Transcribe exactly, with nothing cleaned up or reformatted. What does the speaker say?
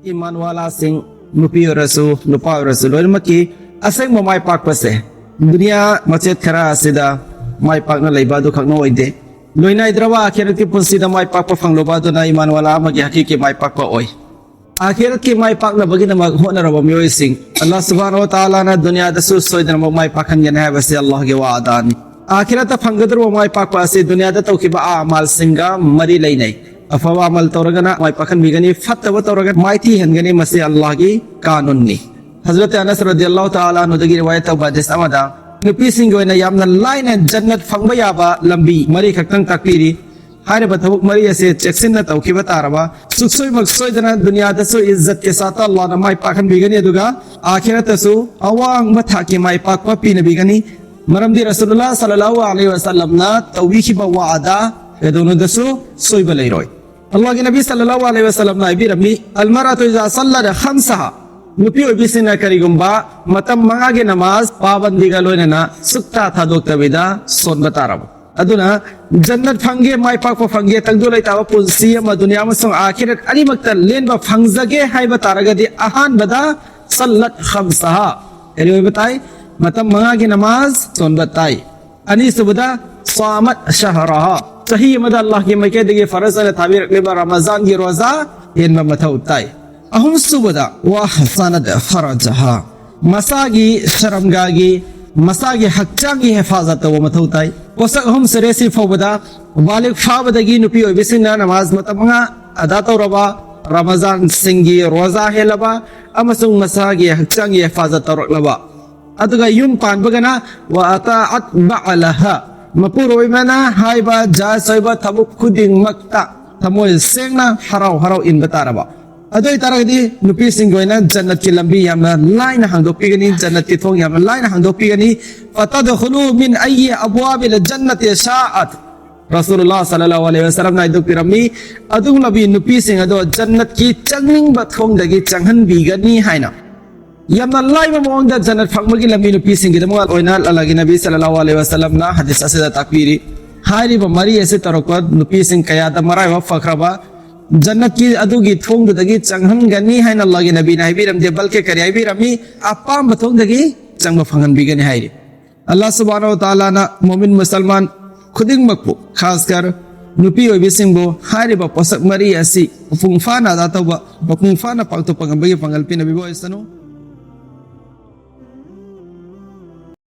ꯏꯃꯥꯟꯋꯥꯂꯥꯁꯤꯡ, ꯅꯨꯄꯤ ꯑꯣꯏꯔꯁꯨ, ꯅꯨꯄꯥ ꯑꯣꯏꯔꯁꯨ, ꯂꯣꯏꯅꯃꯛꯀꯤ ꯑꯁꯦꯡꯕ ꯃꯥꯏ ꯄꯥꯛꯄꯁꯦ ꯗꯨꯅꯤꯌꯥ ꯃꯆꯦꯠ ꯈꯔ ꯑꯁꯤꯗ ꯃꯥꯏ ꯄꯥꯛꯅ ꯂꯩꯕ ꯑꯗꯨ ꯈꯛꯅ ꯑꯣꯏꯗꯦ꯫ ꯂꯣꯏꯅꯥꯏꯗ꯭ꯔꯕ ꯑꯥꯈꯤꯔꯠꯀꯤ ꯄꯨꯟꯁꯤꯗ ꯃꯥꯏ ꯄꯥꯛꯄ ꯐꯪꯂꯨꯕ ꯑꯗꯨꯅ ꯏꯃꯥꯟꯋꯥꯂꯥ ꯑꯃꯒꯤ ꯍꯀꯤꯀꯤ ꯃꯥꯏ ꯄꯥꯛꯄ ꯑꯣꯏ꯫ ꯑꯥꯈꯤꯔꯠꯀꯤ ꯃꯥꯏ ꯄꯥꯛꯅꯕꯒꯤꯗꯃꯛ ꯍꯣꯠꯅꯔꯕ ꯃꯤꯑꯣꯏꯁꯤꯡ, ꯑꯜꯂꯥꯍ ꯁꯨꯕꯍꯥꯅꯍꯨ ꯋ ꯇꯥꯂꯥꯅ ꯗꯨꯅꯤꯌꯥꯗꯁꯨ ꯁꯣꯏꯗꯅꯃꯛ ꯃꯥꯏ ꯄꯥꯛꯍꯟꯒꯅꯤ ꯍꯥꯏꯕꯁꯤ ꯑꯜꯂꯥꯍꯒꯤ ꯋꯥꯗꯥꯅꯤ꯫ ꯑꯥꯈꯤꯔꯠꯇ ꯐꯪꯒꯗꯧꯔꯕ ꯃꯥꯏ ꯄꯥꯛꯄ ꯑꯁꯤ ꯗꯨꯅꯤꯌꯥꯗ ꯇꯧꯈꯤꯕ ꯑꯃꯥꯜꯁꯤꯡꯒ ꯃꯔꯤ ꯂꯩꯅꯩ꯫ ꯑꯐꯕ ꯑꯃꯜ ꯇꯧꯔꯒꯅ ꯃꯥꯏ ꯄꯥꯛꯍꯟꯕꯤꯒꯅꯤ, ꯐꯠꯇꯕ ꯇꯧꯔꯒꯅ ꯃꯥꯏꯊꯤꯍꯟꯒꯅꯤ꯫ ꯃꯁꯤ ꯑꯜꯂꯥꯍꯒꯤ ꯀꯥꯅꯨꯟꯅꯤ꯫ ꯍꯖꯔꯠ ꯑꯅꯁ ꯔꯗꯤꯌꯜꯂꯥꯍꯨ ꯇꯥꯂꯥ ꯑꯟꯍꯨꯗꯒꯤ ꯔꯤꯋꯥꯌꯠ ꯇꯧꯕ ꯍꯗꯤꯁ ꯑꯃꯗ ꯅꯨꯄꯤꯁꯤꯡꯒꯤ ꯑꯣꯏꯅ ꯌꯥꯝꯅ ꯂꯥꯏꯅ ꯖꯟꯅꯠ ꯐꯪꯕ ꯌꯥꯕ ꯂꯝꯕꯤ ꯃꯔꯤ ꯈꯛꯇꯪ ꯇꯥꯛꯄꯤꯔꯤ꯫ ꯍꯥꯏꯔꯤꯕ ꯊꯕꯛ ꯃꯔꯤ ꯑꯁꯤ ꯆꯦꯛꯁꯤꯟꯅ ꯇꯧꯈꯤꯕ ꯇꯥꯔꯕ, ꯁꯨꯛꯁꯣꯏꯃꯛ ꯁꯣꯏꯗꯅ ꯗꯨꯅꯤꯌꯥꯗꯁꯨ ꯏꯖꯠꯀꯤ ꯁꯥꯇ ꯑꯜꯂꯥꯍꯅ ꯃꯥꯏ ꯄꯥꯛꯍꯟꯕꯤꯒꯅꯤ, ꯑꯗꯨꯒ ꯑꯥꯈꯤꯔꯠꯇꯁꯨ ꯑꯋꯥꯡꯕ ꯊꯥꯛꯀꯤ ꯃꯥꯏ ꯄꯥꯛꯄ ꯄꯤꯅꯕꯤꯒꯅꯤ꯫ ꯃꯔꯝꯗꯤ ꯔꯁꯨꯂꯨꯜꯂꯥꯍ ꯁꯜꯂꯜꯂꯥꯍꯨ ꯑꯂꯩꯍꯤ ꯋꯁꯜꯂꯝꯅ ꯇꯧꯕꯤꯈꯤꯕ ꯋꯥꯗꯥ ꯀꯩꯗꯧꯅꯨꯡꯗꯁꯨ ꯁꯣꯏꯕ ꯂꯩꯔꯣꯏ꯫ ꯑꯜꯂꯥꯍꯒꯤ ꯅꯕꯤ ꯁꯜꯂꯜꯂꯥꯍꯨ ꯑꯂꯩꯍꯤ ꯋꯁꯜꯂꯝꯅ ꯍꯥꯏꯕꯤꯔꯝꯃꯤ, "ꯑꯜ ꯃꯔꯑꯇꯨ ꯏꯖꯥ ꯁꯜꯂꯠ ꯈꯝꯁꯍꯥ", ꯅꯨꯄꯤ ꯑꯣꯏꯕꯤꯁꯤꯡꯅ ꯀꯔꯤꯒꯨꯝꯕ ꯃꯇꯝ ꯃꯉꯥꯒꯤ ꯅꯃꯥꯖ ꯄꯥꯕꯟꯗꯤꯒ ꯂꯣꯏꯅꯅ ꯁꯨꯛꯇꯥ ꯊꯥꯗꯣꯛꯇꯕꯤꯗ ꯁꯣꯟꯕ ꯇꯥꯔꯕ, ꯑꯗꯨꯅ ꯖꯟꯅꯠ ꯐꯪꯒꯦ, ꯃꯥꯏ ꯄꯥꯛꯄ ꯐꯪꯒꯦ, ꯇꯪꯗꯨ ꯂꯩꯇꯥꯕ ꯄꯨꯟꯁꯤ ꯑꯃ ꯗꯨꯅꯤꯌꯥ ꯑꯃꯁꯨꯡ ꯑꯥꯈꯤꯔꯠ ꯑꯅꯤꯃꯛꯇ ꯂꯦꯟꯕ ꯐꯪꯖꯒꯦ ꯍꯥꯏꯕ ꯇꯥꯔꯒꯗꯤ ꯑꯍꯥꯟꯕꯗ ꯁꯜꯂꯠ ꯈꯝꯁꯍꯥ, ꯀꯔꯤ ꯑꯣꯏꯕ ꯇꯥꯏ? ꯃꯇꯝ ꯃꯉꯥꯒꯤ ꯅꯃꯥꯖ ꯁꯣꯟꯕ ꯇꯥꯏ꯫ ꯑꯅꯤꯁꯨꯕꯗ ꯁꯥꯃꯠ ꯁꯍꯔꯍꯥ, ꯆꯍꯤ ꯑꯃꯗ ꯑꯜꯂꯥꯍꯒꯤ ꯃꯥꯏꯀꯩꯗꯒꯤ ꯐꯔꯖ ꯑꯣꯏꯅ ꯊꯥꯕꯤꯔꯛꯂꯤꯕ ꯔꯃꯖꯥꯟꯒꯤ ꯔꯣꯖꯥ ꯍꯦꯟꯕ ꯃꯊꯧ ꯇꯥꯏ꯫ ꯑꯍꯨꯝꯁꯨꯕꯗ ꯋꯥ ꯁꯥꯅꯠ ꯐꯔꯖꯍꯥ, ꯃꯁꯥꯒꯤ ꯁꯔꯝꯒꯥꯒꯤ, ꯃꯁꯥꯒꯤ ꯍꯛꯆꯥꯡꯒꯤ ꯍꯦꯐꯥꯖꯠ ꯇꯧꯕ ꯃꯊꯧ ꯇꯥꯏ꯫ ꯄꯣꯠꯁꯛ ꯑꯍꯨꯝ ꯁꯨꯔꯦ꯫ ꯁꯤ ꯐꯥꯎꯕꯗ ꯕꯥꯂꯤꯒ ꯐꯥꯕꯗꯒꯤ ꯅꯨꯄꯤ ꯑꯣꯏꯕꯤꯁꯤꯡꯅ ꯅꯃꯥꯖ ꯃꯇꯝ ꯃꯉꯥ ꯑꯗꯥ ꯇꯧꯔꯕ, ꯔꯃꯖꯥꯟꯁꯤꯡꯒꯤ ꯔꯣꯖꯥ ꯍꯦꯜꯂꯕ ꯑꯃꯁꯨꯡ ꯃꯁꯥꯒꯤ ꯍꯛꯆꯥꯡꯒꯤ ꯍꯦꯐꯥꯖꯠ ꯇꯧꯔꯛꯂꯕ, ꯑꯗꯨꯒ ꯌꯨꯝ ꯄꯥꯟꯕꯒꯅ ꯋꯥ ꯑꯇꯥꯑꯠ ꯕꯥꯂꯍꯥ, ꯃꯄꯨꯔꯣꯏꯕꯅ ꯍꯥꯏꯕ ꯖꯥꯏꯖ ꯑꯣꯏꯕ ꯊꯕꯛ ꯈꯨꯗꯤꯡꯃꯛꯇ ꯊꯃꯣꯏ ꯁꯦꯡꯅ ꯍꯔꯥꯎ ꯍꯔꯥꯎ ꯏꯟꯕ ꯇꯥꯔꯕ꯫ ꯑꯗꯨ ꯑꯣꯏꯇꯥꯔꯒꯗꯤ ꯅꯨꯄꯤꯁꯤꯡꯒꯤ ꯑꯣꯏꯅ ꯖꯟꯅꯠꯀꯤ ꯂꯝꯕꯤ ꯌꯥꯝꯅ ꯂꯥꯏꯅ ꯍꯥꯡꯗꯣꯛꯄꯤꯒꯅꯤ, ꯖꯟꯅꯠꯀꯤ ꯊꯣꯡ ꯌꯥꯝꯅ ꯂꯥꯏꯅ ꯍꯥꯡꯗꯣꯛꯄꯤꯒꯅꯤ꯫ "ꯐꯇꯗꯈꯨꯂꯨ ꯃꯤꯟ ꯑꯩꯌꯤ ꯑꯕꯋꯥꯕꯤꯜ ꯖꯟꯅꯇꯤ ꯁꯥꯑꯠ", ꯔꯁꯨꯂꯨꯜꯂꯥꯍ ꯁꯜꯂꯜꯂꯥꯍꯨ ꯑꯂꯩꯍꯤ ꯋꯁꯜꯂꯝꯅ ꯍꯥꯏꯗꯣꯛꯄꯤꯔꯝꯃꯤ꯫ ꯑꯗꯨꯒꯨꯝꯂꯕꯤ ꯅꯨꯄꯤꯁꯤꯡ ꯑꯗꯣ ꯖꯟꯅꯠꯀꯤ ꯆꯪꯅꯤꯡꯕ ꯊꯣꯡꯗꯒꯤ ꯆꯪꯍꯟꯕꯤꯒꯅꯤ ꯍꯥꯏꯅ꯫ ꯌꯥꯝꯅ ꯂꯥꯏꯕ ꯃꯑꯣꯡꯗ ꯖꯟꯅꯠ ꯐꯪꯕꯒꯤ ꯂꯝꯕꯤ ꯅꯨꯄꯤꯁꯤꯡꯒꯤꯗꯃꯛ ꯑꯣꯏꯅ ꯑꯜꯂꯥꯍꯒꯤ ꯅꯕꯤ ꯁꯜꯂꯜꯂꯥꯍꯨ ꯑꯂꯩꯍꯤ ꯋꯁꯜꯂꯝꯅ ꯍꯗꯤꯁ ꯑꯁꯤꯗ ꯇꯥꯛꯄꯤꯔꯤ꯫ ꯍꯥꯏꯔꯤꯕ ꯃꯔꯤ ꯑꯁꯤ ꯇꯧꯔꯛꯄ ꯅꯨꯄꯤꯁꯤꯡ ꯀꯌꯥꯗ ꯃꯔꯥꯏꯕꯛ ꯐꯈ꯭ꯔꯕ ꯖꯟꯅꯠꯀꯤ ꯑꯗꯨꯒꯤ ꯊꯣꯡꯗꯨꯗꯒꯤ ꯆꯪꯍꯟꯒꯅꯤ ꯍꯥꯏꯅ ꯑꯜꯂꯥꯍꯒꯤ ꯅꯕꯤꯅ ꯍꯥꯏꯕꯤꯔꯝꯗꯦ, ꯕꯜꯀꯤ ꯀꯔꯤ ꯍꯥꯏꯕꯤꯔꯝꯃꯤ? ꯑꯄꯥꯝꯕ ꯊꯣꯡꯗꯒꯤ ꯆꯪꯕ ꯐꯪꯍꯟꯕꯤꯒꯅꯤ ꯍꯥꯏꯔꯤ꯫ ꯑꯜꯂꯥꯍ ꯁꯨꯕꯍꯥꯅꯍꯨ ꯋ ꯇꯥꯂꯥꯅ ꯃꯣꯃꯤꯟ ꯃꯨꯁꯜꯃꯥꯟ ꯈꯨꯗꯤꯡꯃꯛꯄꯨ, ꯈꯥꯁꯀꯔ ꯅꯨꯄꯤ ꯑꯣꯏꯕꯤꯁꯤꯡꯕꯨ, ꯍꯥꯏꯔꯤꯕ ꯄꯣꯠꯁꯛ ꯃꯔꯤ ꯑꯁꯤ ꯃꯄꯨꯡ ꯐꯥꯅ ꯑꯗꯥ ꯇꯧꯕ, ꯃꯄꯨꯡ ꯐꯥꯅ ꯄꯥꯡꯊꯣꯛꯄ ꯉꯝꯕꯒꯤ ꯄꯥꯡꯒꯜ ꯄꯤꯅꯕꯤꯕ ꯑꯣꯏꯁꯅꯨ꯫